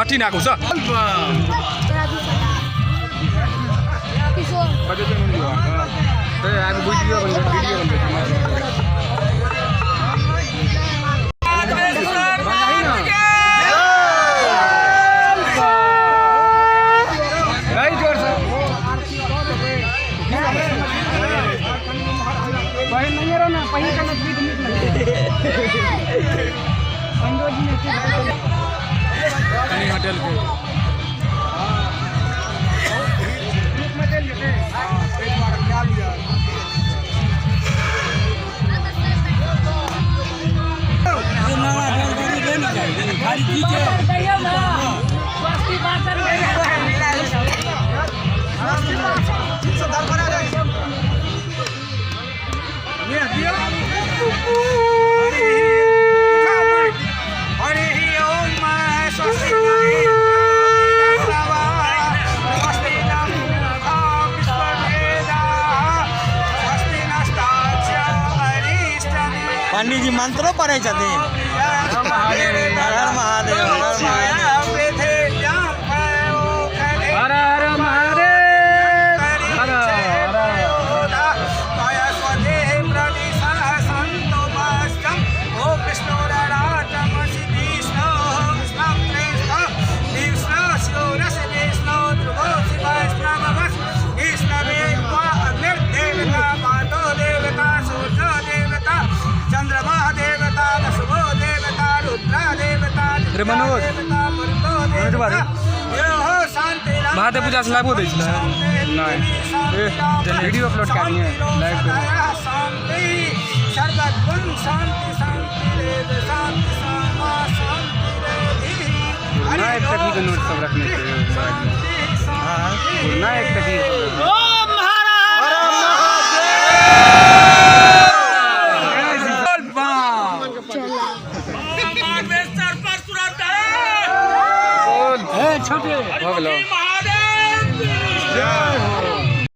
हटी ना आगू सँ। पंडीजी मंत्रो पढ़ै छथिन। हर हर महादेव, हर हर महादेव। हर हर महादेव, हर हर। रे मनोज, मनोज बारी महादेव पूजा से लाइवो दै छलै? नहीं। ए, वीडियो अपलोड करनी है लाइव। पुरना एक तकनीक के नोट सब रखने चाहिए मोबाइल में। पुरना एक तकनीक। हो गेलो।